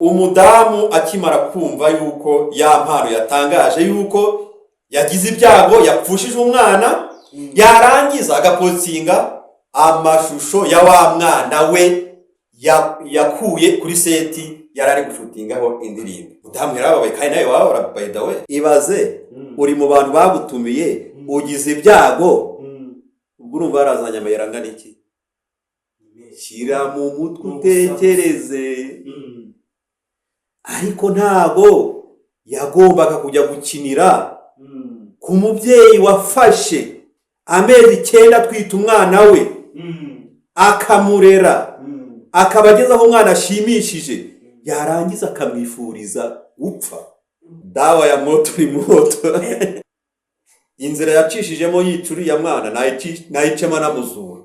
Umudamu akimara kumva yuko Yampano yatangaje yuko yagize ibyago, yapfushije umwana, yarangiza agapostinga amashusho ya wa mwana we yakuye kuri set yari ari gushootingaho indirimbo, umudamu yarababaye. Kandi nawe wababara, by the way. Ibaze uri mu bantu bagutumiye, ugize ibyago, ubwo urumva yarazanye amayeri angana iki? Shyira mu mutwe utekereze. Ariko ntago yagombaga kujya gukinira ku mubyeyi wafashe amezi 9 atwita umwana we, akamurera, akaba ageze aho umwana ashimishije, yarangiza akamwifuriza gupfa. Dawa ya moto ni moto. Inzira yacishijemo yica uriya mwana nayicemo anamuzura.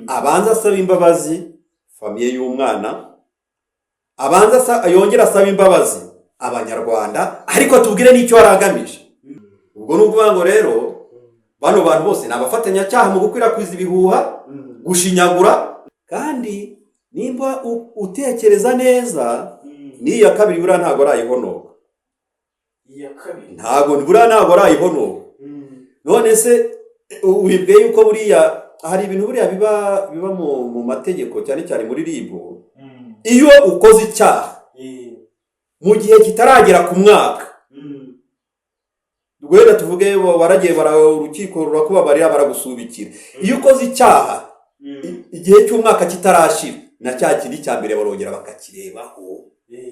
Abanza asaba imbabazi famille y'umwana, abanza yongere asaba imbabazi Abanyarwanda, ariko tubwire n'icyo yari agamije. Ubwo ni ukuvuga ngo rero bano bantu bose ni abafatanyacyaha mu gukwirakwiza ibihuha, gushinyagura. Kandi nimba utekereza neza, n'iya kabiri buriya ntabwo arayihonoka. Iya kabiri? Ntabwo, buriya ntabwo arayihonoka. None se wibwiye yuko buriya hari ibintu buriya biba mu mategeko, cyane cyane muri RIB, iyo ukoze icyaha mu gihe kitaragera ku mwaka, wenda tuvuge waragiye urukiko rurakubabarira, baragusubikira, iyo ukoze icyaha igihe cy'umwaka kitarashira, na cya kindi cya mbere barongera bakakirebaho.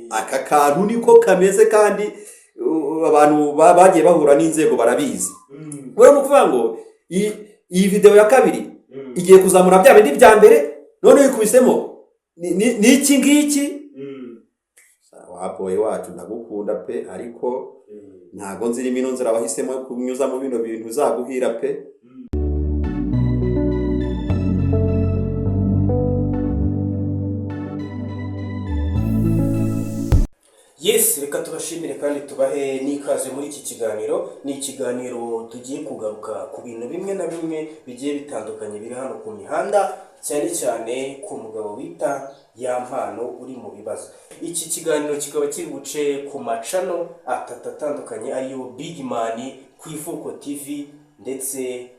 Aka kantu niko kameze, kandi abantu bagiye bahura n'inzego barabizi. Rero ni ukuvuga ngo iyi videwo ya kabiri igiye kuzamura bya bindi bya mbere, none wikubisemo ni iki ngiki. Wapoye wacu, ndagukunda pe, ariko ntabwo nzirimo ino nzira wahisemo kunyuzamo bino bintu uzaguhira pe. Yes, reka tubashimire kandi tubahe n'ikaze muri iki kiganiro. Ni ikiganiro tugiye kugaruka ku bintu bimwe na bimwe bigiye bitandukanye biri hano ku mihanda, cyane cyane ku mugabo bita Yampano uri mu bibazo. Iki kiganiro kikaba kiri buce ku ma channel atatu atandukanye, ariyo Big Man, ku Ivuko TV ndetse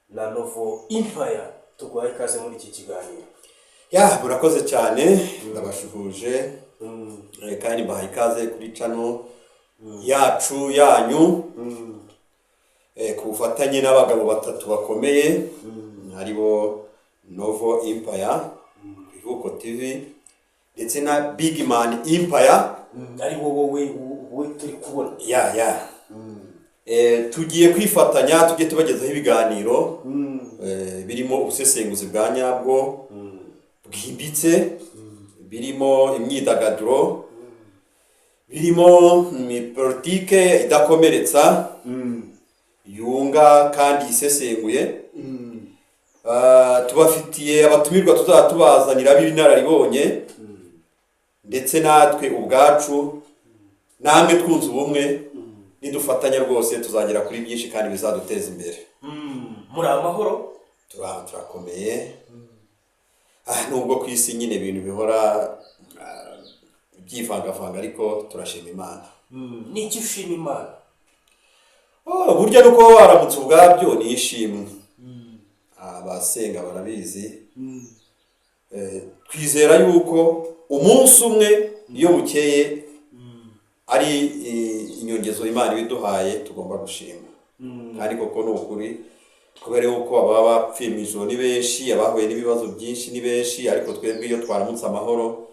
na Novo Empire. Tuguhaye ikaze muri iki kiganiro. Ya, murakoze cyane, ndabashuhuje kandi mbahaye ikaze kuri channel yacu, yanyu, ku bufatanye n'abagabo batatu bakomeye, aribo Novo Empire, Ivuko TV ndetse na Big Man Empire. Ari wowe wowe turi kubona. Ya, tugiye kwifatanya, tujye tubagezaho ibiganiro birimo ubusesenguzi bwa nyabwo bwimbitse, birimo imyidagaduro, birimo politike idakomeretsa, yunga kandi isesenguye. Tubafitiye abatumirwa tuzaba tubazanira b'inararibonye, ndetse natwe ubwacu namwe twunze ubumwe, nidufatanya rwose tuzagera kuri byinshi kandi bizaduteza imbere. Muri amahoro? Turakomeye. Nubwo ku isi nyine ibintu bihora byivangavanga, ariko turashima Imana. Ni iki ushima Imana? Oh, burya nuko waramutse ubwabyo ni ishimwe, abasenga barabizi. Twizera yuko umunsi umwe iyo bukeye ari inyongezo Imana ibiduhaye tugomba gushima. Kandi koko ni ukuri, kubera yuko ababa bapfuye mu ijoro ni benshi, abahuye n'ibibazo byinshi ni benshi, ariko twebwe iyo twaramutse amahoro,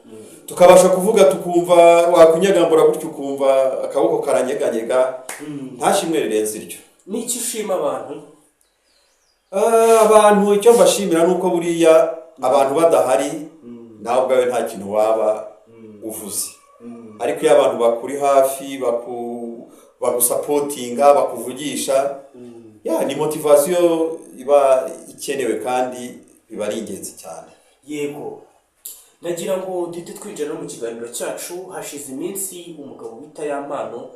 tukabasha kuvuga, tukumva wakunyagambura gutyo, ukumva akaboko karanyeganyega, nta shimwe rirenze iryo. Ni iki ushima abantu? Abantu icyo mbashimira ni uko buriya abantu badahari nawe ubwawe nta kintu waba uvuze, ariko iyo abantu bakuri hafi, bagusupportinga, bakuvugisha, ya ni motivation iba ikenewe kandi biba ari ingenzi cyane. Yego, nagira ngo duhite twinjira no mu kiganiro cyacu. Hashize iminsi umugabo bita Yampano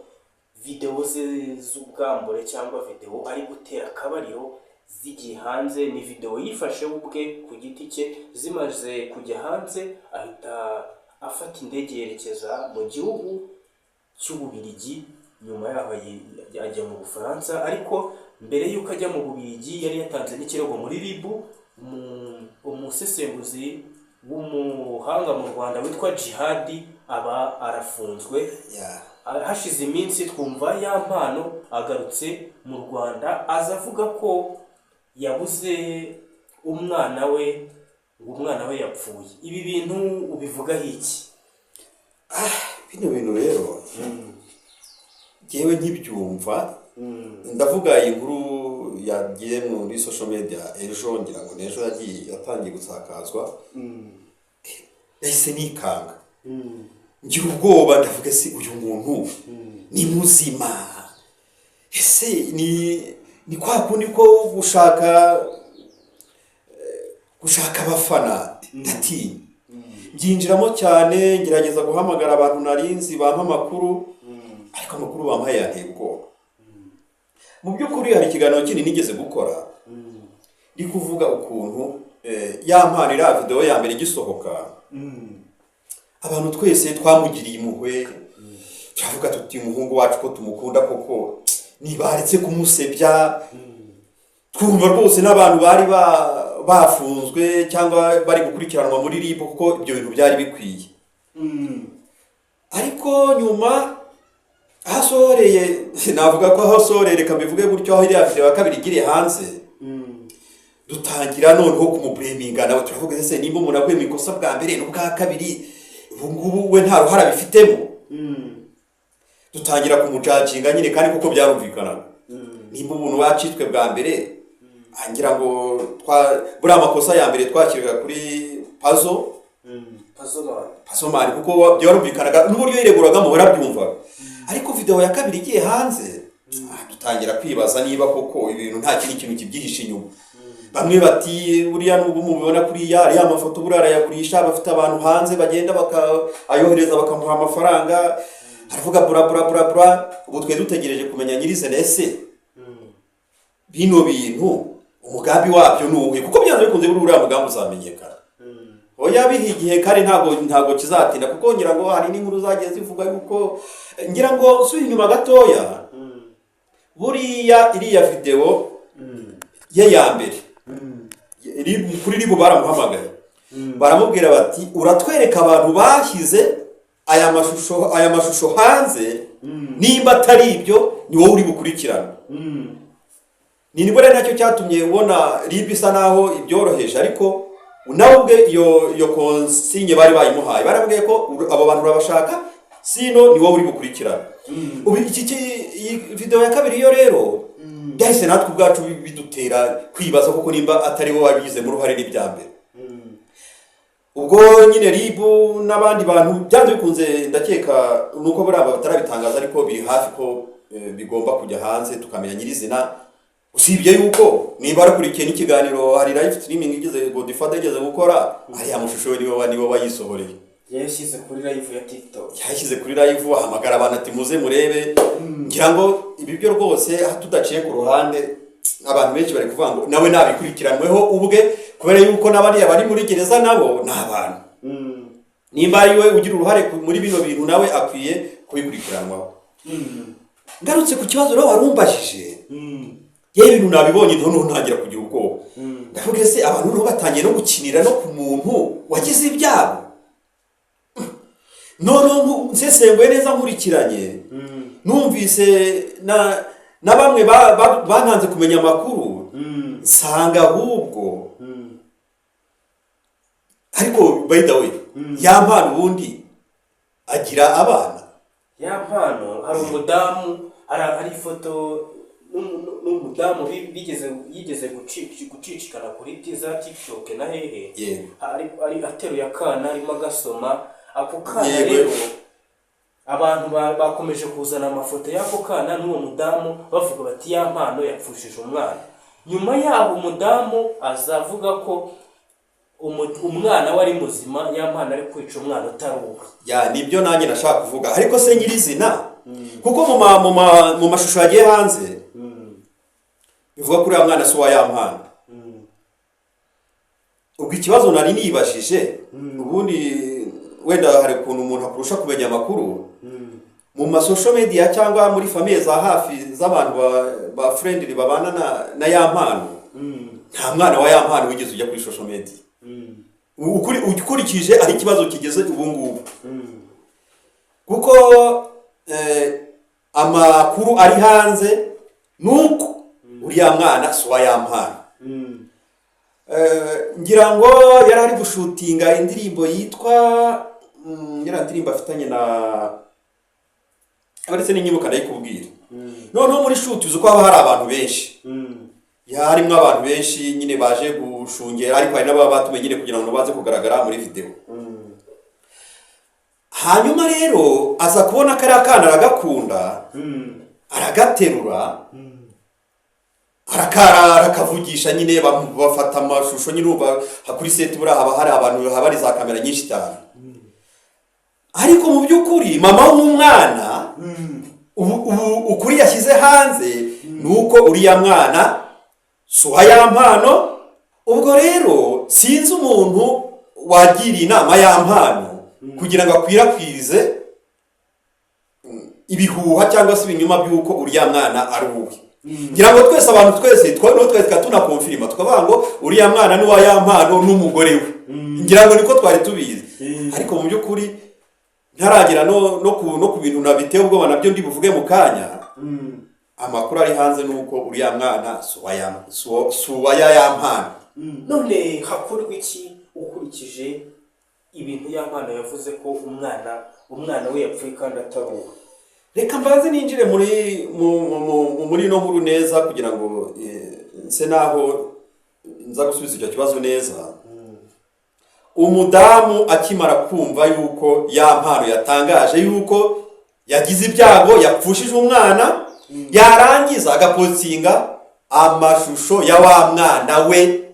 videwo ze z'ubwambure cyangwa videwo ari gutera akabariro zigiye hanze. Ni videwo yifashe we ubwe ku giti cye. Zimaze kujya hanze ahita afata indege yerekeza mu gihugu cy'Ububirigi. Nyuma yaho ajya mu Bufaransa, ariko mbere y'uko ajya mu Bubirigi yari yatanze n'ikirego muri RIB. Umusesenguzi w'umuhanga mu Rwanda witwa Jihadi aba arafunzwe. Hashize iminsi twumva Ya Mpano agarutse mu Rwanda, aza avuga ko yabuze umwana we, ngo umwana we yapfuye. Ibi bintu ubivugaho iki? Bino bintu rero, njyewe nkibyumva, ndavuga iyi nkuru yagiye muri social media ejo, ngira ngo n'ejo yagiye yatangiye gusakazwa, nahise nikanga, ngira ubwoba, ndavuga: "Se uyu muntu ni muzima? Ese ni kwa kundi ko gushaka abafana?" Ndatinya, mbyinjiramo cyane, ngerageza guhamagara abantu narinzi bampa amakuru, ariko amakuru bampaye yanteye ubwoba. Mu by'ukuri hari ikiganiro kindi nigeze gukora ndi kuvuga ukuntu Ya Mpano, iriya videwo ya mbere igisohoka, abantu twese twamugiriye impuhwe, turavuga tuti: "Umuhungu wacu ko tumukunda koko, ntibaretse kumusebya." Twumva rwose n'abantu bari bafunzwe cyangwa bari gukurikiranwa muri RIB, kuko ibyo bintu byari bikwiye. Ariko nyuma aho asohoreye, navuga ko aho asohoreye, reka mbivuge gutyo, aho iriya video ya kabiri igiriye hanze, dutangira noneho kumublaminga nawe. Turavuga: "Ese nimba umuntu aguye mu ikosa bwa mbere n'ubwa kabiri, ubu ngubu we nta ruhare abifitemo?" Dutangira kumujudginga nyine, kandi kuko byarumvikanaga, nimba umuntu wacitswe bwa mbere, ngira ngo buriya amakosa ya mbere twakiraga kuri Pazo. Pazomani. Pasomari, kuko byarumvikanaga n'uburyo yireguragamo warabyumvaga. Ariko video ya kabiri igiye hanze, dutangira kwibaza niba koko ibintu nta kindi kintu kibyihishe inyuma. Bamwe bati: "Buriya nubwo mubibona kuriya, ariya mafoto buriya arayagurisha, bafite abantu hanze bagenda baka ayohereza bakamuha amafaranga." Aravuga blah blah blah blah. Ubu twe dutegereje kumenya nyirizina, ese bino bintu umugambi wabyo ni uwuhe? Kuko byanze bikunze buriya uriya mugambi uzamenyekana. Oya, biha igihe, kandi ntabwo kizatinda, kuko ngira ngo hari n'inkuru zagiye zivuga yuko, ngira ngo nsubire inyuma gatoya, buriya iriya videwo ye ya mbere kuri RIB baramuhamagaye, baramubwira bati: "Uratwereka abantu bashyize aya mashusho hanze, nimba atari ibyo ni wowe uri bukurikirane." Ni nibwo rero nacyo cyatumye ubona RIB isa naho ibyoroheje, ariko nawe ubwe iyo consigne bari bayimuhaye, baramubwiye ko abo bantu urabashaka, sino ni wowe uri bukurikirane. Ubu iyi video ya kabiri yo rero byahise natwe ubwacu bidutera kwibaza koko nimba atari wowe wabigizemo uruhare n'ibya mbere. Ubwo nyine RIB n'abandi bantu byanze bikunze, ndakeka nuko buriya batarabitangaza, ariko biri hafi ko bigomba kujya hanze tukamenya nyirizina. Usibye yuko niba warakurikiye n'ikiganiro, hari live streaming igeze Godfather igeze gukora, ariya mashusho niwe wayisohoreye. Yayashyize kuri live ya TikTok. Yashyize kuri live, ahamagara abantu ati: "Muze murebe." Ngira ngo ibi byo rwose tudaciye ku ruhande, abantu benshi bari kuvuga ngo nawe nabikurikiranweho ubwe, kubera yuko n'abariya bari muri gereza nabo ni abantu. Nimba ari we ugira uruhare muri bino bintu, nawe akwiye kubikurikiranwaho. Ngarutse ku kibazo rero warumbajije, yewe ibintu nabibonye noneho ntangira kugira ubwoba. Ndavuga: "Ese abantu noneho batangiye no gukinira no ku muntu wagize ibyago?" Noneho nsesenguye neza, nkurikiranye, numvise na bamwe bantanze kumenya amakuru, nsanga ahubwo, ariko by the way, Ya Mpano ubundi agira abana? Ya Mpano hari umudamu, hari ifoto n'umudamu bigeze gucicikana kuri za TikTok na hehe. Ari ateruye akana, arimo agasoma ako kana. Rero abantu bakomeje kuzana amafoto y'ako kana n'uwo mudamu, bavuga bati: "Ya Mpano yapfushije umwana." Nyuma yaho umudamu aza avuga ko umwana we ari muzima, Ya Mpano ari kwica umwana utari uwe. Ya, nibyo nanjye nashaka kuvuga. Ariko se nyirizina, kuko mu mashusho yagiye hanze bivuga ko uriya mwana si uwa Ya Mpano. Ubwo ikibazo nari nibajije ubundi Wenda hari ukuntu umuntu akurusha kumenya amakuru mu ma social media cyangwa muri famille za hafi z'abantu ba friendly babana na Ya Mpano. Nta mwana wa Ya Mpano wigeze ujya kuri social media. Ukurikije aho ikibazo kigeze ubu ngubu, kuko amakuru ari hanze nuko uriya mwana si uwa Ya Mpano. Ngira ngo yari ari gushootinga indirimbo yitwa yari ndirimbo afitanye na, uretse n'inyibuka ndayikubwira. Noneho muri shoot, uzi ko haba hari abantu benshi, harimo abantu benshi nyine baje gushungera, ariko hari n'ababa batumiwe nyine kugira ngo baze kugaragara muri video. Hanyuma rero aza kubona kariya kana, aragakunda, aragaterura, arakara, arakavugisha nyine, bafata amashusho nyine. Urumva kuri set buriya haba hari abantu, haba hari za kamera nyinshi cyane. Ariko mu by'ukuri mama w'umwana ubu ukuri yashyize hanze ni uko uriya mwana si uwa Ya Mpano. Ubwo rero sinzi umuntu wagiriye inama Ya Mpano kugira ngo akwirakwize ibihuha cyangwa se ibinyoma by'uko uriya mwana ari uwe. Ngira ngo twese, abantu twese noneho twese tukaba tunaconfirma, tukavuga ngo uriya mwana ni uwa Ya Mpano n'umugore we. Ngira ngo niko twari tubizi. Ariko mu by'ukuri ntaragera no ku bintu nabiteye ubwoba, nabyo ndi buvuge mu kanya. Amakuru ari hanze ni uko uriya mwana si uwa Ya Mpano. None hakorwa iki ukurikije ibintu Ya Mpano yavuze ko umwana we yapfuye kandi atari uwe? Reka mbanze ninjire muri ino nkuru neza kugira ngo nse naho nza gusubiza icyo kibazo neza. Umudamu akimara kumva yuko Ya Mpano yatangaje yuko yagize ibyago, yapfushije umwana, yarangiza agapostinga amashusho ya wa mwana we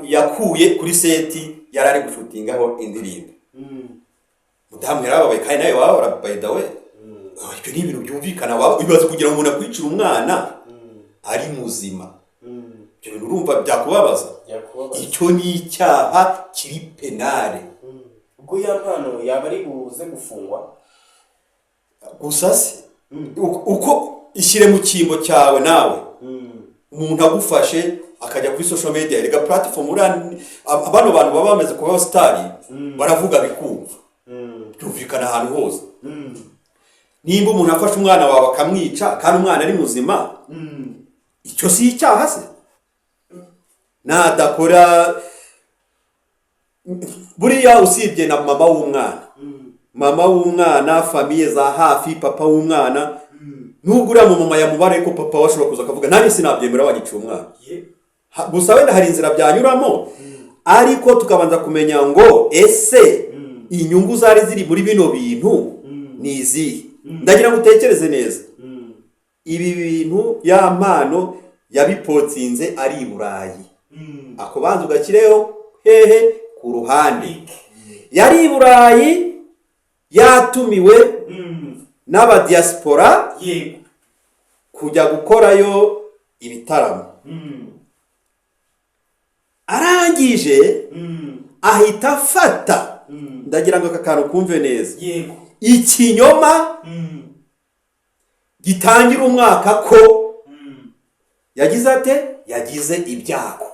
yakuye kuri set yari ari gushootingaho indirimbo, mudamu yarababaye. Kandi nawe wababara, by the way. Ibyo ni ibintu byumvikana. Waba ibibazo kugira ngo umuntu akwicire umwana ari muzima, ibyo bintu urumva byakubabaza. Byakubabaza. Icyo ni icyaha kiri pénal. Ubwo Ya Mpano yaba ari buze gufungwa? Gusa se uko ishyire mu cyimbo cyawe nawe, umuntu agufashe akajya kuri social media, erega platform uriya bano bantu baba bamaze kuba abasitari baravuga bikumva, byumvikana ahantu hose. Nimba umuntu afashe umwana wawe akamwica kandi umwana ari muzima, icyo si icyaha se? Nadakora buriya, usibye na mama w'umwana, mama w'umwana, famille za hafi, papa w'umwana, nubwo uriya mumama yamubara, ariko papa we ashobora kuza akavuga: "Nanjye sinabyemera, wagiciye umwana." Gusa wenda hari inzira byanyuramo, ariko tukabanza kumenya ngo ese inyungu zari ziri muri bino bintu ni izihe? Ndagira ngo utekereze neza. Ibi bintu Ya Mpano yabipostinze ari i Burayi. Ako banza ugashyireho hehe ku ruhande. Yari i Burayi, yatumiwe n'abadiaspora kujya gukorayo ibitaramo. Arangije ahita afata, ndagira ngo aka kantu kumve neza, ikinyoma gitangira umwaka ko yagize ate, yagize ibyago.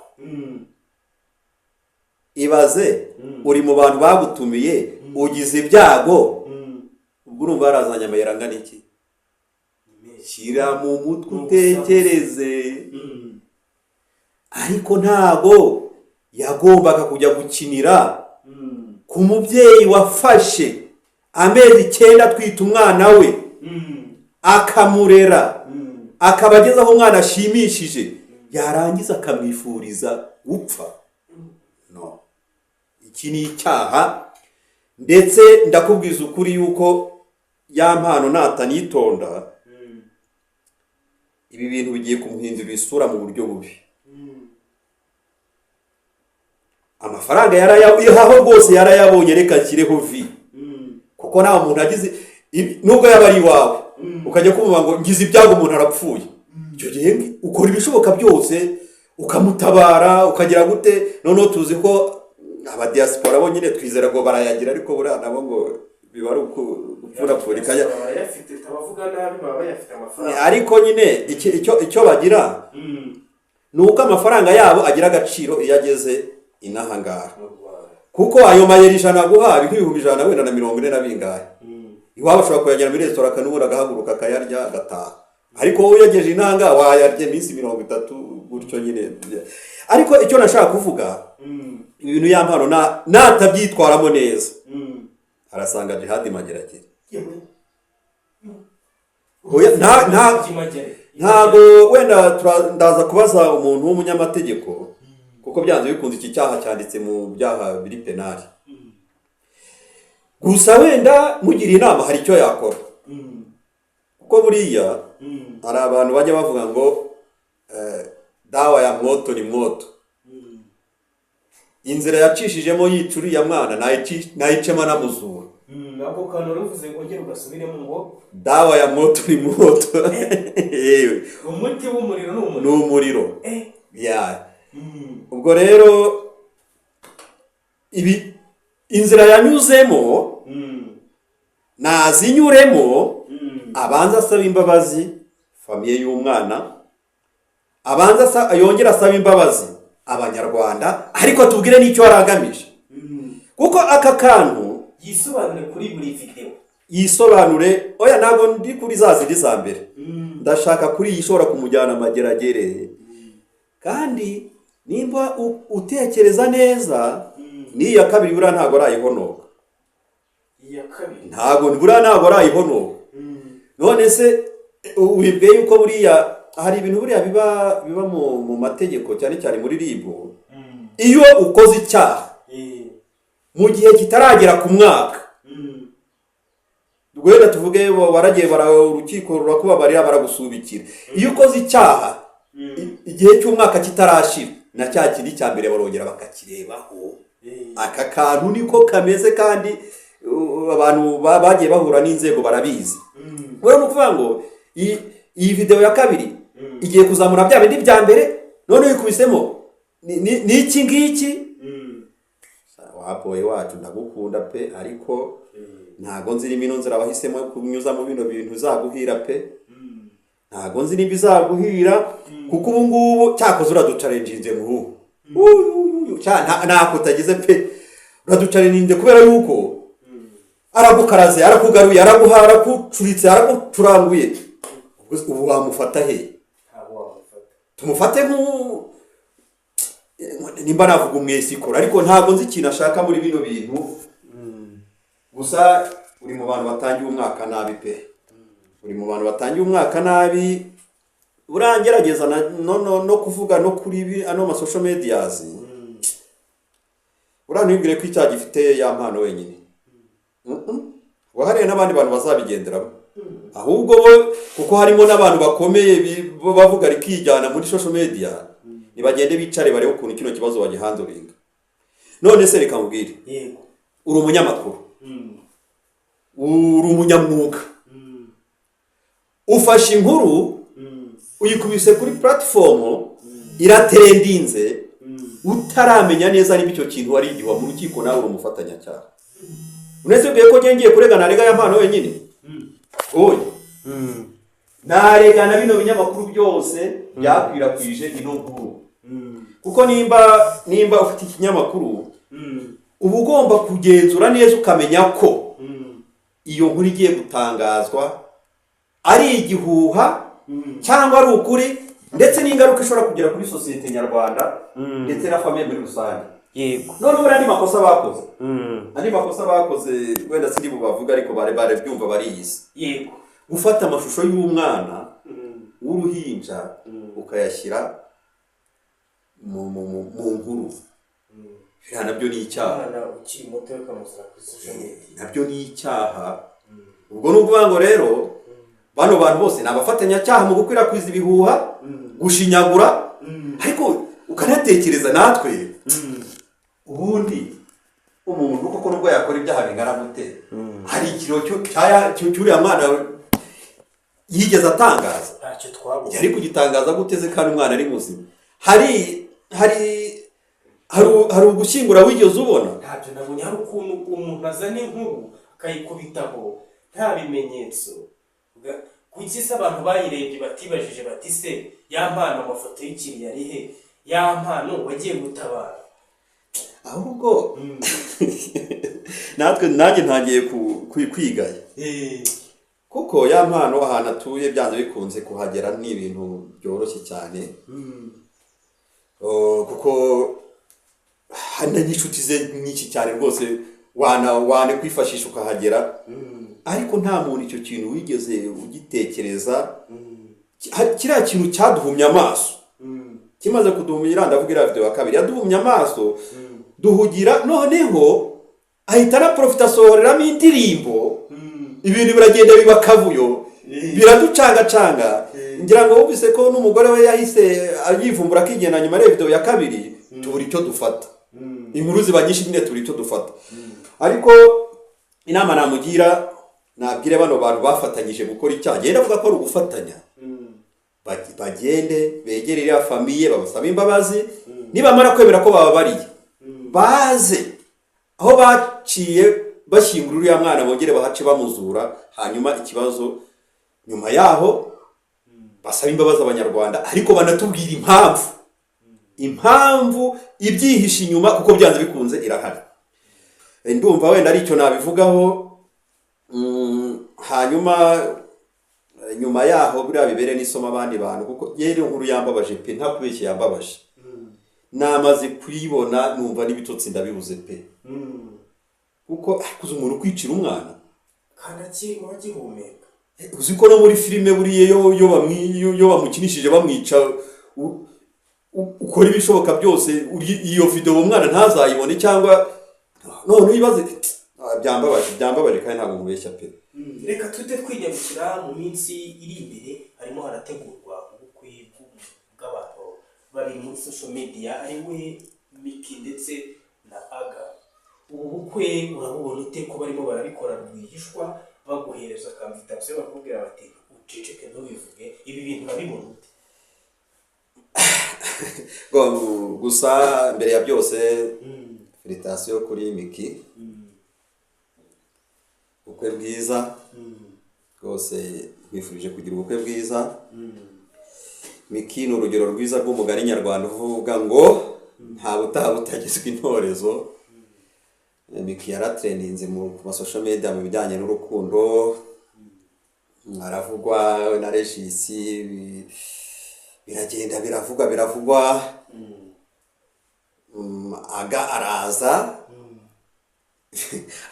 Ibaze uri mu bantu bagutumiye, ugize ibyago, ubwo urumva yarazanye amayero angana iki? Shyira mu mutwe utekereze. Ariko ntago yagombaga kujya gukinira ku mubyeyi wafashe amezi 9 atwita umwana we, akamurera, akaba ageze aho umwana ashimishije, yarangiza akamwifuriza gupfa. No, iki ni icyaha. Ndetse ndakubwiza ukuri yuko Ya Mpano natanitonda, ibi bintu bigiye kumuhindurira isura mu buryo bubi. Amafaranga yarayaho rwose, yarayabonye, reka ashyireho vi, kuko nta muntu agize nubwo yaba ari iwawe, ukajya kumva ngo ngize ibyago, umuntu arapfuye, icyo gihe ukora ibishoboka byose ukamutabara, ukagira gute. Noneho tuzi ko Abadiaspora bo nyine twizera ngo barayagira, ariko buriya nabo ngo biba ari gupfurapfurikanya. Barayafite, tabavuga nabi, baba bayafite amafaranga. Ariko nyine icyo bagira ni uko amafaranga yabo agira agaciro iyo ageze inaha ngaha. Mu Rwanda. Kuko ayo mayero 100 aguha nk'ibihumbi 100 wenda na 40 na bingahe, iwabo ashobora kuyajyana muri resitora akanubura, agahaguruka, akayarya, agataha. Ariko wowe uyageje inanga wayarya iminsi 30 gutyo nyine. Ariko icyo nashaka kuvuga, ibintu ya mpano natabyitwaramo neza arasanga Jihadi Mageragere. Oya, ntabwo wenda ndaza kubaza umuntu w'umunyamategeko, kuko byanze bikunze iki cyaha cyanditse mu byaha biri penal. Gusa wenda mugiriye inama hari icyo yakora, kuko buriya hari abantu bajya bavuga ngo dawa ya moto ni moto. Inzira yacishijemo yica uriya mwana nayicemo anamuzura. Ako kantu uruvuze, ongera ugasubiremo ngo Dawa ya moto ni moto. Yewe. Umuti w'umuriro ni Ni umuriro. umuriro. Ya, ubwo rero ibi inzira yanyuzemo nazinyuremo, abanza asaba imbabazi famille y'umwana, abanza yongere asaba imbabazi Abanyarwanda, ariko tubwire n'icyo yari agamije, kuko aka kantu Yisobanure kuri buri videwo. Yisobanure. Oya, ntabwo ndi kuri za zindi za mbere, ndashaka kuri iyi ishobora kumujyana amageragere. Kandi nimba utekereza neza, n'iya kabiri buriya ntabwo arayihonoka. Iya kabiri? Ntabwo, buriya ntabwo arayihonoka. None se wibwiye yuko buriya hari ibintu buriya biba mu mategeko, cyane cyane muri RIB, iyo ukoze icyaha mu gihe kitaragera ku mwaka, wenda tuvuge waragiye urukiko rurakubabarira, baragusubikira, iyo ukoze icyaha igihe cy'umwaka kitarashira, na cya kindi cya mbere barongera bakakirebaho. Aka kantu niko kameze, kandi abantu bagiye bahura n'inzego barabizi. Rero ni ukuvuga ngo iyi videwo ya kabiri igiye kuzamura bya bindi bya mbere, none uyikubisemo ni iki ngiki. Wapoye wacu, ndagukunda pe, ariko ntago nzi niba ino nzira wahisemo kunyuza mu bino bintu izaguhira pe. Ntago nzi niba izaguhira, kuko ubu ngubu cyakoze uraduchallenginze muhu. Ntako utagize pe, uraduchallenginze, kubera yuko aragukaraze, arakugaruye, araguha, aragucuritse, aragucuranguye. Ubu wamufata he? Ntabwo wamufata. Tumufate nk'u nimba navuga umwesikoro, ariko ntabwo nzi ikintu ashaka muri bino bintu. Gusa uri mu bantu batangiye umwaka nabi pe, uri mu bantu batangiye umwaka nabi. Urangerageza no kuvuga no kuri ano ma social medias. Ntibwire ko icyaha gifite ya mpano wenyine. Wahariye n'abandi bantu bazabigenderamo ahubwo bo, kuko harimo n'abantu bakomeye bo bavuga rikijyana muri social media. Nibagende bicare barebe ukuntu kino kibazo bagihandlinga. None se reka nkubwire. Yego. Uri umunyamakuru, uri umunyamwuga, ufashe inkuru uyikubise kuri platform, iratrendinze, utaramenya neza niba icyo kintu wari igihuha. Mu rukiko nawe uri umufatanyacyaha. Unese ubwiye ko ngiye kurega, narega ya mpano wenyine? Oya, narega na bino binyamakuru byose byakwirakwije ino nkuru, kuko nimba ufite ikinyamakuru, uba ugomba kugenzura neza ukamenya ko iyo nkuru igiye gutangazwa ari igihuha cyangwa ari ukuri, ndetse n'ingaruka ishobora kugera kuri sosiyete nyarwanda ndetse na famille muri rusange. None buriya andi makosa bakoze, andi makosa bakoze wenda sindi bubavuga, ariko bari barabyumva, bariyizi. Gufata amashusho y'umwana w'uruhinja ukayashyira mu nkuru, biriya nabyo ni icyaha. Umwana ukiri muto ukamushyira kuri social media. Nabyo ni icyaha. Ubwo ni ukuvuga ngo rero bano bantu bose ni abafatanyacyaha mu gukwirakwiza ibihuha, gushinyagura. Ariko ukanatekereza natwe ubundi umuntu koko nubwo yakora ibyaha bingana gute, hari ikiriyo cy'uriya mwana yigeze atangaza? Ntacyo twabonye. Yari kugitangaza gute se kandi umwana ari muzima? Hari Hari ugushyingura wigeze ubona? Ntabyo nabonye. Hari ukuntu umuntu azana inkuru akayikubitaho nta bimenyetso. Kuki se abantu bayirebye batibajije bati: "Se ya mpano, amafoto y'ikiriya ari he? Ya mpano wagiye gutabara?" Ahubwo natwe, nanjye ntangiye kwigaya, kuko ya mpano ahantu atuye, byanze bikunze kuhagera ni ibintu byoroshye cyane. Oh, kuko hari n'inshuti ze nyinshi cyane rwose, wana kwifashisha ukahagera, ariko nta muntu icyo kintu wigeze ugitekereza. Kiriya kintu cyaduhumye amaso. Kimaze kuduhumira, ndavuga iriya video ya kabiri yaduhumye amaso, duhugira. Noneho ahita anaprofita asohoreramo indirimbo, ibintu biragenda biba akavuyo, biraducangacanga. Ngira ngo wumvise ko n'umugore we yahise yivumbura akigenda nyuma y'iyo video ya kabiri. Tubura icyo dufata, inkuru ziba nyinshi nyine, tubura icyo dufata. Ariko inama namugira, nabwire bano bantu bafatanyije gukora icyaha, genda avuga ko ari ugufatanya, bagende begere iriya famille, babasabe imbabazi. Nibamara kwemera ko bababariye, baze aho baciye bashyingura uriya mwana bongere bahace bamuzura. Hanyuma ikibazo nyuma yaho, basaba imbabazi Abanyarwanda, ariko banatubwira impamvu ibyihishe inyuma, kuko byanze bikunze irahari. Ndumva wenda ari icyo nabivugaho. Hanyuma nyuma yaho buriya bibere n'isomo abandi bantu, kuko yewe inkuru yambabaje pe, nta kubeshya, yambabaje. Namaze kuyibona numva n'ibitotsi ndabibuze pe, kuko ariko uzi umuntu kwicira umwana kandi akirimo agihumeka? Uzi ko no muri filime buriya iyo bamukinishije bamwica, ukora ibishoboka byose iyo video uwo mwana ntazayibone, cyangwa none uyibaze. Ah, byambabaje, byambabaje kandi ntabwo nkubeshya pe. Reka tujye twinyarukira mu minsi iri imbere. Harimo harategurwa ubukwe bw'abantu babiri muri social media, ari we Miki ndetse na Aga. Ubu bukwe urabubona ute, ko barimo barabikora rwihishwa, baguhereza aka invitation, bakubwira bati: "Uceceke, ntubivuge"? Ibi bintu urabibona ute? Gusa mbere ya byose, félicitations kuri Miki, ubukwe bwiza rwose, nkwifurije kugira ubukwe bwiza. Miki ni urugero rwiza rw'umugani nyarwanda uvuga ngo nta butaha butagizwe intorezo. Miki yaratrendinze ku ma social media mu bijyanye n'urukundo, aravugwa na Regis, biragenda biravugwa biravugwa. Aga araza,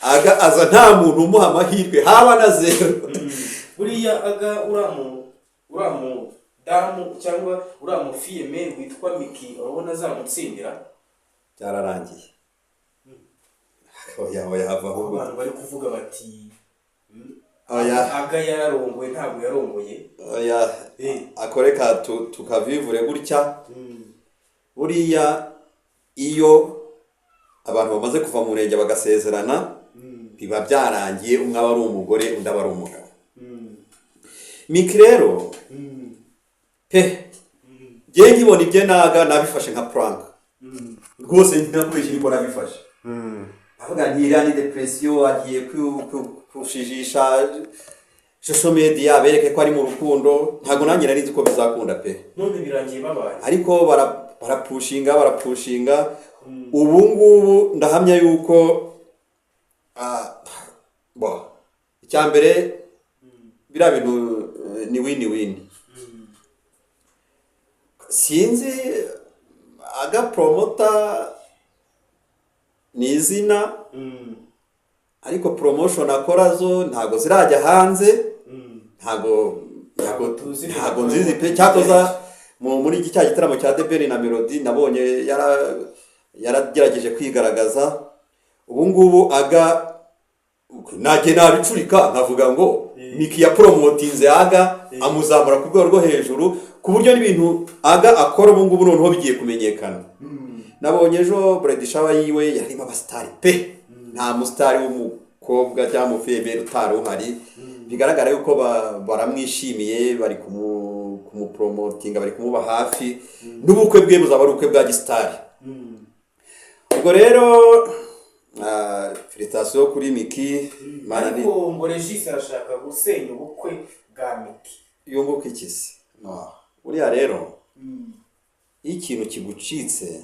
Aga aza nta muntu umuha amahirwe, haba na zero. Buriya Aga, uriya mudamu cyangwa uriya mufiyeme witwa Miki, urabona azamutsindira? Byararangiye, oya oya, hava ahubwo. Abantu bari kuvuga bati Oya. Aga yararongoye, ntabwo yarongoye. Oya. Akoreka tukavivure gutya. Buriya iyo abantu bamaze kuva mu murenge bagasezerana, biba byarangiye, umwe aba ari umugore, undi aba ari umugabo. Miki rero pe, njye nkibona ibye naga nabifashe nka prank rwose, ntakubeshye, niko nabifashe. Avuga nti iriya ni depression, agiye kushijisha social media bereke ko ari mu rukundo. Ntabwo nanjye nari nzi ko bizakunda pe. None birangiye babaye. Ariko barapushinga, barapushinga. Ubu ngubu ndahamya yuko bo icya mbere biriya bintu ni win win. Sinzi, Aga promoter ni izina, ariko promotion akora zo ntabwo zirajya hanze, ntabwo tuzi. Ntabwo nzizi pe. Cyakoza muri iki cya gitaramo cya The Ben na Melody nabonye yaragerageje kwigaragaza. Ubu ngubu Aga najye nabicurika nkavuga ngo Miki yapromotinze Aga, amuzamura ku rwego rwo hejuru, ku buryo n'ibintu Aga akora ubu ngubu noneho bigiye kumenyekana. Nabonye ejo bridal shower yiwe yarimo abasitari pe, nta musitari w'umukobwa cyangwa umufemeri utari uhari. Bigaragara yuko baramwishimiye, bari kumupromotinga, bari kumuba hafi, n'ubukwe bwe buzaba ari ubukwe bwa gisitari. Ubwo rero félicitations kuri Miki. Imana ni Ariko ngo Regis arashaka gusenya ubukwe bwa Miki. Yunguka iki se? No. Buriya rero iyo ikintu kigucitse,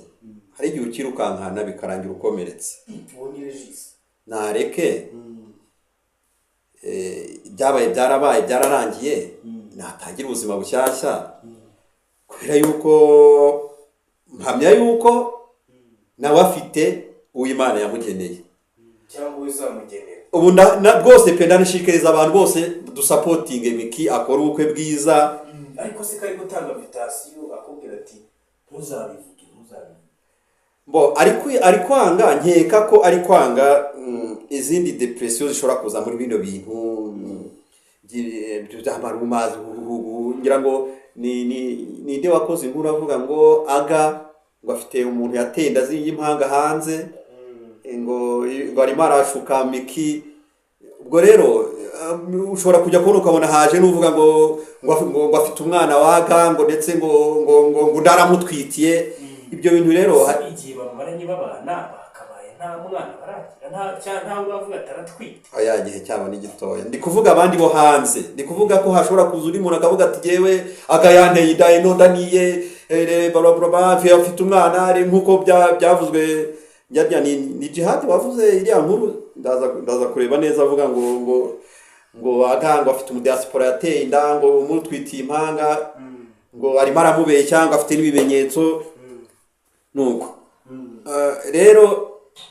hari igihe ukirukankana bikarangira ukomeretse. Uwo ni Regis. Nareke, ibyabaye byarabaye, byararangiye, natangira ubuzima bushyashya, kubera yuko mpamya yuko nawe afite uwo Imana yamugeneye. Cyangwa uzamugenera. Ubu rwose pe, ndanashishikariza abantu bose dusupportinge Miki akora ubukwe bwiza. Ariko se kari gutanga invitation, akubwira ati: "Ntuzabivuge, ntuzabivuge"? Bo ari kwanga, nkeka ko ari kwanga izindi dépression zishobora kuza muri bino bintu by'amarumazi. Ngira ngo ni ninde wakoze inkuru avuga ngo aga ngo afite umuntu yateye inda y'impanga hanze, ngo arimo arashuka Miki. Ubwo rero ushobora kujya kubona ukabona haje n'uvuga ngo afite umwana waga, ngo ndetse ngo undi aramutwitiye. Ibyo bintu rero Ese igihe bamaranye babana bakabaye nta mwana baragira, nta cyangwa ntawe uravuga ataratwite? Oya, igihe cyabo ni gitoya. Ndi kuvuga abandi bo hanze, ndi kuvuga ko hashobora kuza undi muntu akavuga ati: "Yewe, aga yanteye inda, inonda niye, bla bla bla, afite umwana." Ari nk'uko byavuzwe njya ni Jihad wavuze iriya nkuru, ndaza kureba neza, avuga ngo aga ngo afite umudiaspora yateye inda, ngo umutwitiye impanga, ngo arimo aramubeshya, ngo afite n'ibimenyetso. Nuko rero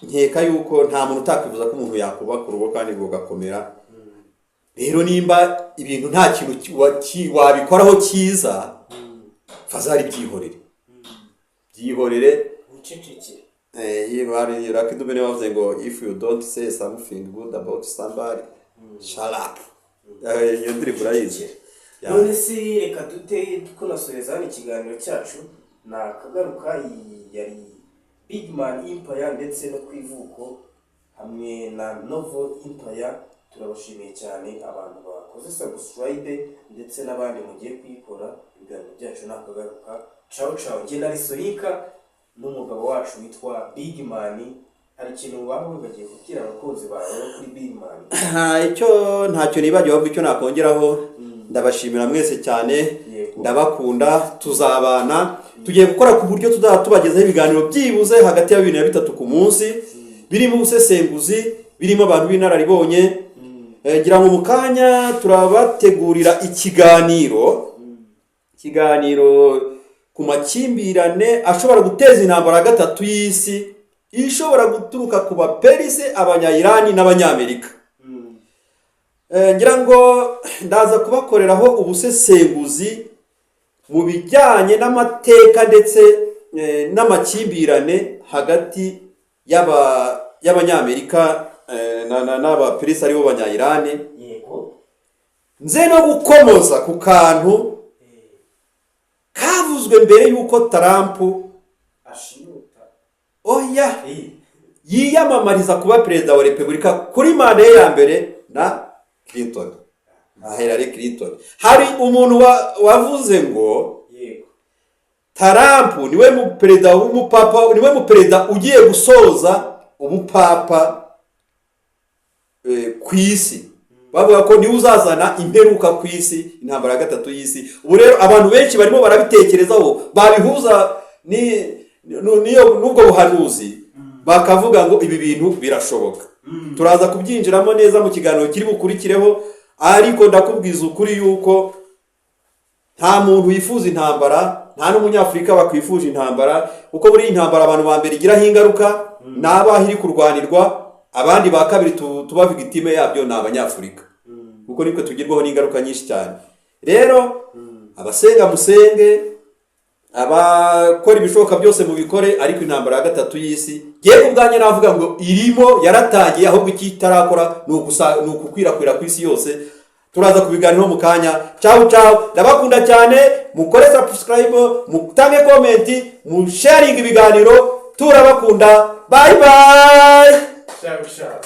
nkeka yuko nta muntu utakwifuza ko umuntu yakubaka urugo kandi rugakomera. Rero nimba ibintu nta kintu wabikoraho cyiza, fazari byihorere, byihorere. Wicecekere. Iyo bari Lucky Dube niwe wavuze ngo: "If you don't say something good about somebody, shut up." Iyo ndirimbo urayizi? Ya. None se reka dute tunasoreza hano ikiganiro cyacu. Nakagaruka. Iyi yari Big Man Empire ndetse no ku ivuko hamwe na Novo Empire. Turabashimiye cyane abantu bakoze subscribe ndetse n'abandi mugiye kuyikora. Ibiganiro byacu nakagaruka. Ciao ciao. Njye na Soyika n'umugabo wacu witwa Big Man. Hari ikintu waba wibagiwe kubwira abakunzi bawe kuri Big Man? Icyo ntacyo nibagiwe, ahubwo icyo nakongeraho, ndabashimira mwese cyane. Ndabakunda, tuzabana. Tugiye gukora ku buryo tuzaba tubagezaho ibiganiro byibuze hagati ya 2 na 3 ku munsi, birimo ubusesenguzi, birimo abantu b'inararibonye. Ngira ngo mu kanya turabategurira ikiganiro ku makimbirane ashobora guteza intambara ya gatatu y'isi, ishobora guturuka ku Baperise, Abanyayirani n'Abanyamerika. Ngira ngo ndaza kubakoreraho ubusesenguzi mu bijyanye n'amateka ndetse n'amakimbirane hagati y'Abanyamerika n'Abaperisi, aribo Banyayirani. Nze no gukomoza ku kantu kavuzwe mbere y'uko Trump ashimuta. Oya, yiyamamariza kuba perezida wa repubulika kuri manda ye ya mbere na Clinton, na Hillary Clinton. Hari umuntu wavuze ngo Trump niwe mu perezida w'umupapa, niwe mu perezida ugiye gusoza ubupapa ku isi. Bavuga ko niwe uzazana imperuka ku isi, intambara ya gatatu y'isi. Ubu rero abantu benshi barimo barabitekerezaho, babihuza n'ubwo buhanuzi, bakavuga ngo ibi bintu birashoboka. Turaza kubyinjiramo neza mu kiganiro kiri bukurikireho. Ariko ndakubwiza ukuri yuko nta muntu wifuza intambara, nta n'Umunyafurika wakwifuje intambara, kuko buri intambara abantu ba mbere igiraho ingaruka ni abaho iri kurwanirwa. Abandi ba kabiri tuba victime yabyo ni Abanyafurika, kuko nitwe tugirwaho n'ingaruka nyinshi cyane. Rero abasenga musenge, abakora ibishoboka byose mubikore, ariko intambara ya gatatu y'isi, yewe ubwanjye navuga ngo irimo yaratangiye, ahubwo icyo itarakora ni ukukwirakwira ku isi yose. Turaza kubiganiraho mu kanya. Ciao ciao, ndabakunda cyane. Mukore subscribe, mutange comment, musharinge ibiganiro. Turabakunda, bye bye. Ciao ciao.